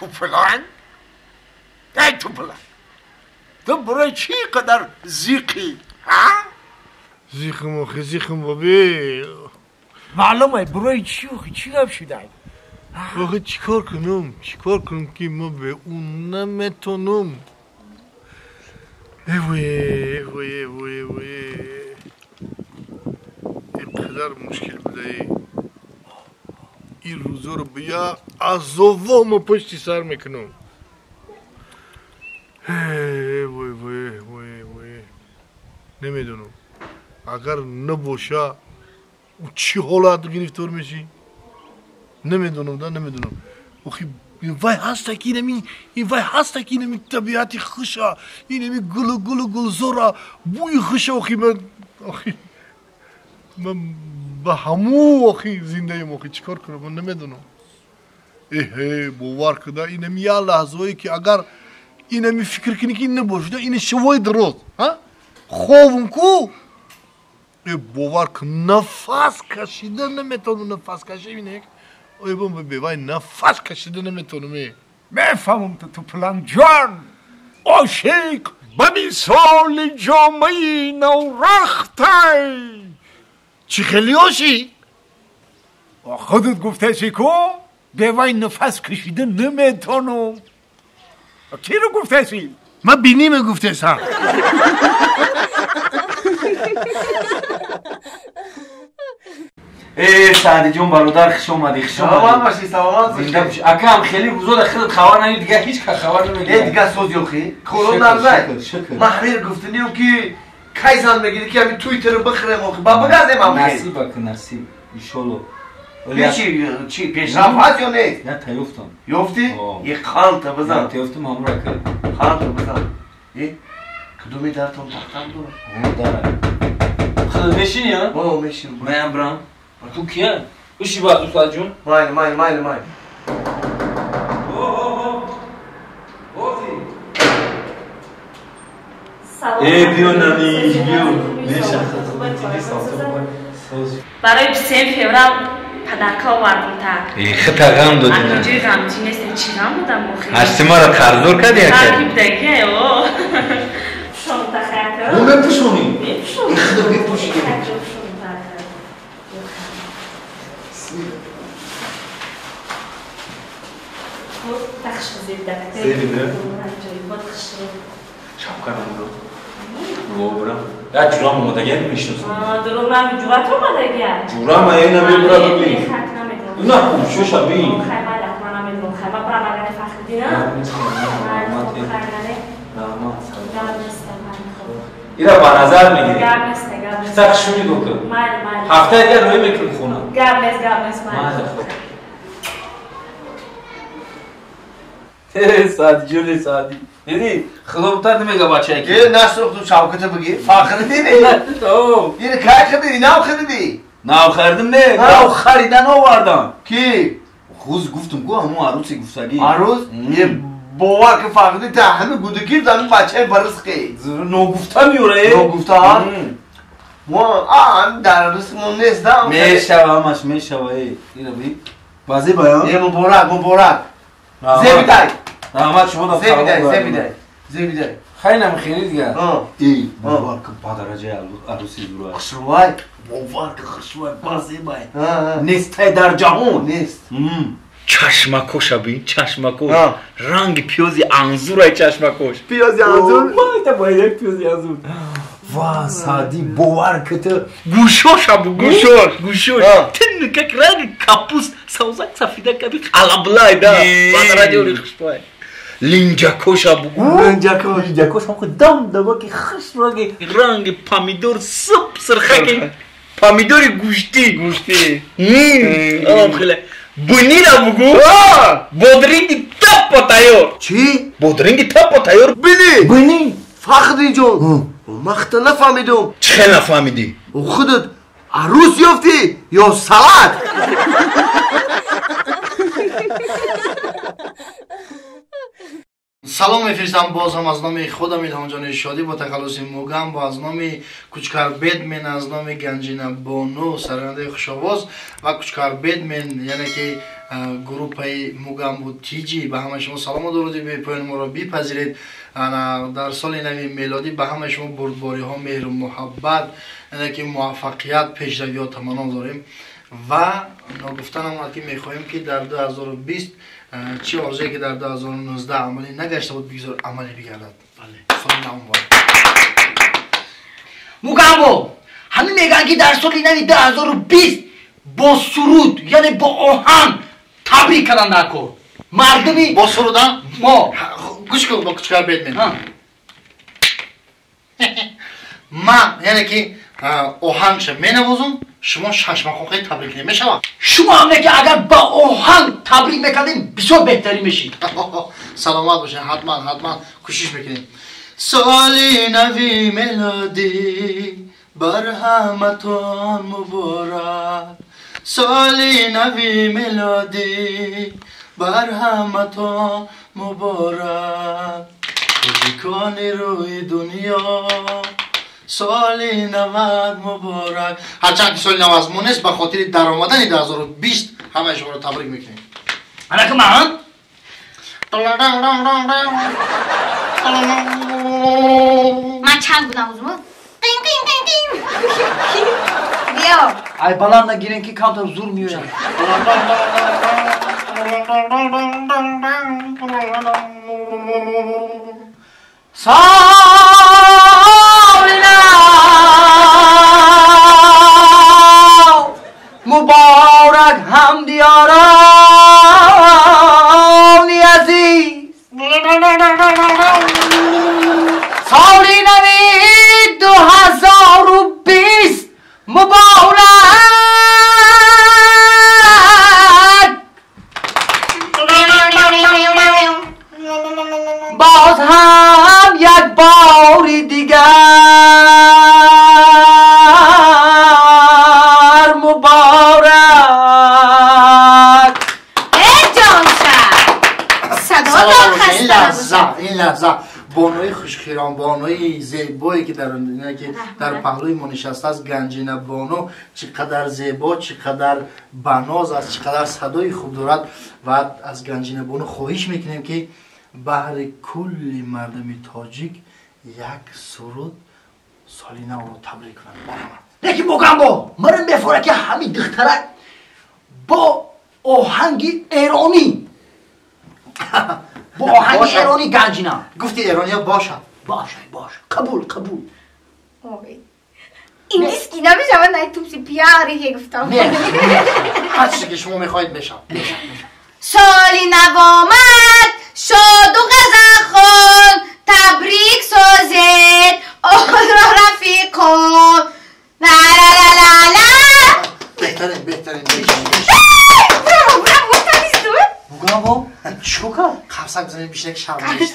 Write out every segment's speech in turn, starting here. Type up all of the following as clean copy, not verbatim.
Тупаланг? Эй тупаланг! Ту барои чӣ қадар зиқӣ? Ҳа? Зиқм охи, зиқм бобе. Маълуме, барои чӣ охи, чӣ гап шудай? Охи чӣ кор кунам? Чӣ кор кунам ки ма бе ӯ наметонам? Эвое, эвое, эвое, эвое. Ин қадар мушкил будае. Ин рӯзоро бия азово ма пушти сар мекунам. Вой, вой, вой, вой. Намедонам. Агар набоша, ӯ чӣ ҳолат гирифтор мешӣ? Намедонам, да, намедонам. Охи вай ҳаста ки инами, ин вай ҳаста ки инами табиати хуша, инами гулу гулу гулзора, бӯи хуша, охи ман, охи ман ба ҳаму охи зиндаем, охи чӣ кор кунам, ман намедонам. Эҳе, бовар куда, инами як лаҳзае ки агар инами фикр кунӣ ки набошуда, ина шавои дароз, ҳа? Ховум ку? Э, бовар кун, нафас кашида наметавонам, нафас кашӣ инек. Ой, бом бевай нафас кашида наметавонам, э. Мефаҳмам ту тупаланг ҷон. Ошиқ ба мисоли ҷомаи наврахтай. Чӣ хеле ошиқ? Худат гуфтаси ку бевай нафас кашида наметавонам. Киро гуфтаси? Ман биниме гуфтесам. Э, Саъдиҷон бародар, хуш омадӣ, хуш омадӣ. Саломат бошӣ, саломат бошӣ. Зинда бошӣ. Акам хеле рӯзо худат хабар надӣ, дигар ҳеҷ кас хабар намегирад. Э, дигар соз ёхӣ. Худо нарзай. Ман ҳамин гуфтаниям ки кай зан мегирӣ ки ҳамин Твиттерро бихӯрем охи. Ба бигардем ҳам хел. Насиб ака, насиб. Иншолло. Чӣ, чӣ пешрафт ҳаст ё нест? На, таёфтам. Ёфтӣ? Е қанта бизан. Таёфтам ҳамро ака. Қанта бизан. Е, кудуми дартон тахтам дорад? О, дара. Худат мешинӣ, а? О, мешинам. Маям брам. Ту кия? Уши ба Устодҷон. Майли, майли, майли, майли. Э, биё нами, биё. Барои 27 феврал подарка овардам та. Э, хита ғам додӣ на. Ҷои ғамчӣ нест, чӣ ғам додам охи? Ҳашти маро қарздор кардӣ ака? Ҳар ки будаги, о. Пушон та хака. Мо мепӯшонӣ? Мепӯшонам. Худо бипӯшӣ. Шапка намудо. Вобра. Я ҷурам омадагия мешиносам. Дурӯғ нагӯ, ҷурат омадагия? Ҷурам ай намебура бибин. На, шоша бин. Хай майла, ман намедонам. Хай ман барам агар Фахриддина. Раҳмат. Ира ба назар мегирӣ. Гап нест, гап нест. Хита хушу нигоҳ кун. Майли, майли. Ҳафтаи дигар рӯй мекунем хона. Гап нест, гап нест, майли. Майли, хуб. Саъдиҷони Саъдӣ. Дидӣ? Худо бутар намега бачае ки. Е, насӯхтум Шавката бигӣ. Фахриддин. О. Ин кай хирдӣ? Нав хирдӣ? Нав харидим не, нав харидан овардам. Ки? Хуз гуфтум ку ҳамун арӯсе гуфтагӣ. Арӯс? Е, бовар ки Фахриддин та ҳами гудакир ҳами бачаи барисқи. Ногуфта меёра, э? Ногуфта, ҳа? Мо, а, ҳами дар ризқмон нест, да? Мешава, ҳамаш мешава, э. Ина би. Баъзе баён? Е, муборак, муборак. Зебидай. Раҳмат шумо да. Зебидай, зебидай. Зебидай. Хайнам хеле дигар. Э, бовар ки ба дараҷаи арӯси зурай. Хушрӯвай? Бовар ки хушрӯвай, базебай. Нестай дар ҷаҳон. Нест. Чашмакоша бин, чашмакош. Ранги пиёзи анзурай чашмакош. Пиёзи анзур? Майта байда пиёзи анзур. Ва, Саъдӣ, бовар ки ту гӯшоша бу, гӯшош, гӯшош. Тинка ранги капуст, савзак сафида каби алаблай да. Ба дараҷаи хушрӯвай. Линҷакоша бугу. Линҷакош. Линҷакош ҳам худ дам дамаки хушранги ранги помидор суп сирхаки помидори гӯштӣ. Гӯштӣ. Алам хеле. Бунира бугу. Бодринги таппа тайёр. Чӣ? Бодринги таппа тайёр. Бини. Бини. Фахриддинҷон, ман худта нафаҳмидум. Чӣ хел нафаҳмидӣ? Худат арӯс ёфтӣ ё салат? Салом мефиристам боз ҳам аз номи худам Илҳомҷони Шодӣ бо тахаллуси Мугам, бо аз номи Кучкар Бедмен, аз номи Ганҷина Бону, сарояндаи хушовоз ва Кучкар Бедмен, яъне ки группаи Мугамбо Тиҷи ба ҳамаи шумо салому дуруди бепоёни моро бипазиред. Дар соли нави мелодӣ ба ҳамаи шумо бурдбориҳо, меҳру муҳаббат, ки муваффақият, пешравиҳо таманно дорем ва ногуфта намонад, ки мехоҳем, ки дар 2020 чӣ орзуе ки дар 2019 амалӣ нагашта буд, бигзор амалӣ бигардад. Соли нав муборак. Мугамбо, ҳамин мегӯянд, ки дар соли нави 2020 бо суруд, яъне бо оҳанг табрик кардан дар кор мардуми бо суруда мо. Гӯш кун, бо кучкар бедмен ман, яъне ки оҳангша менавозум, шумо шашмақоқаи табрик кунед, мешавад? Шумо ҳам ки агар ба оҳанг табрик мекардем, бисёр беҳтарин мешид. Саломат бошед, ҳатман ҳатман кӯшиш мекунем. Соли нави мелодӣ бар ҳаматон муборак, соли нави мелодӣ бар ҳаматон муборак, тоҷикони рӯи дунё соли навад муборак. Ҳарчанд ки соли нав аз мо нест, ба хотири даромадани 2020 ҳамаи шуморо табрик мекунем. Анака ман ман чанд будам узмо? Қин қин қин қин. Биё. Ай баланд нагирен, ки камтар зур меояд. Соли нав муборак, ҳамдиёрони азиз. Соли нави 2020 муборак. Боз ҳам як бори дигар муборак. Э ҷонша, садо хаста. Ин лаҳза бонуи хушхирон, бонуи зебое ки дар паҳлӯи мо нишастааст, Ганҷина бону, чӣ қадар зебо, чӣ қадар баноз аст, чӣ қадар садои хуб дорад. Ва аз Ганҷина бону хоҳиш мекунем, ки баҳри кулли мардуми тоҷик як суруд соли навро табрик кунад. Марҳамат. Лекин Мугамбо, маро мефорад, ки ҳамин духтарак бо оҳанги эронӣ, бо оҳанги эронӣ Ганҷина. Гуфти эрониё бошад. Бошад, бошад. Қабул, қабул. Индиски намешавад, най тупси пиари ке гуфтам. Ҳар чизе ки шумо мехоҳед мешавад. Соли нав омад, шоду ғазалхон, табрик созед онро рафиқон. Ла-ла-ла-ла-ла. Беҳтарин, беҳтарин. Браво, браво, тависту. Мугамбо, чӣ кард? Қарсак бизанед, бишинак шарманда.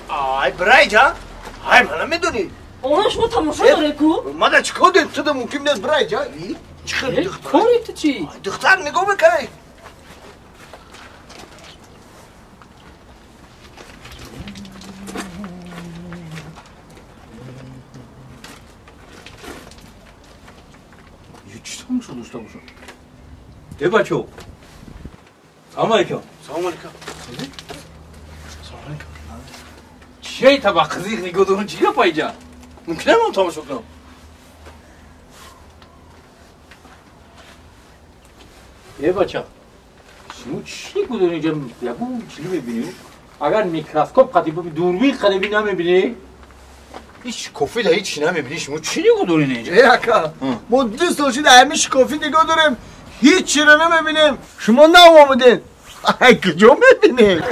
Ай брайҷа, ай мана медонӣ. Она шумо тамошо доре ку? Мада чӣ кор дорем? Туда мумкин нест брайҷа. Чӣ хел духтар? Кори ту чӣ? Духтар нигоҳ мекунай. Чӣ тамошо дошта бошам? Э бачо. Салом алейкум. Салом алейкум. Салом алейкум. Чие таба қизиқ нигоҳ дорам, чӣ гапа иҷа? Мумкин намон тамошо кунам? Э бача, шумо чӣ нигоҳ дорӣ инҷа? Ягон чӣ мебинӣ? Агар микроскоп қати дурбин қати бинӣ, намебинӣ? Ҳеч кофӣ да ҳеч намебинӣ, шумо чӣ нигоҳ дорӣ инҷа? Э ака, мо 2 сол шуда ҳамин шикофӣ нигоҳ дорем, ҳеч чиро намебинем. Шумо наомадед. Ай куҷо мебинед?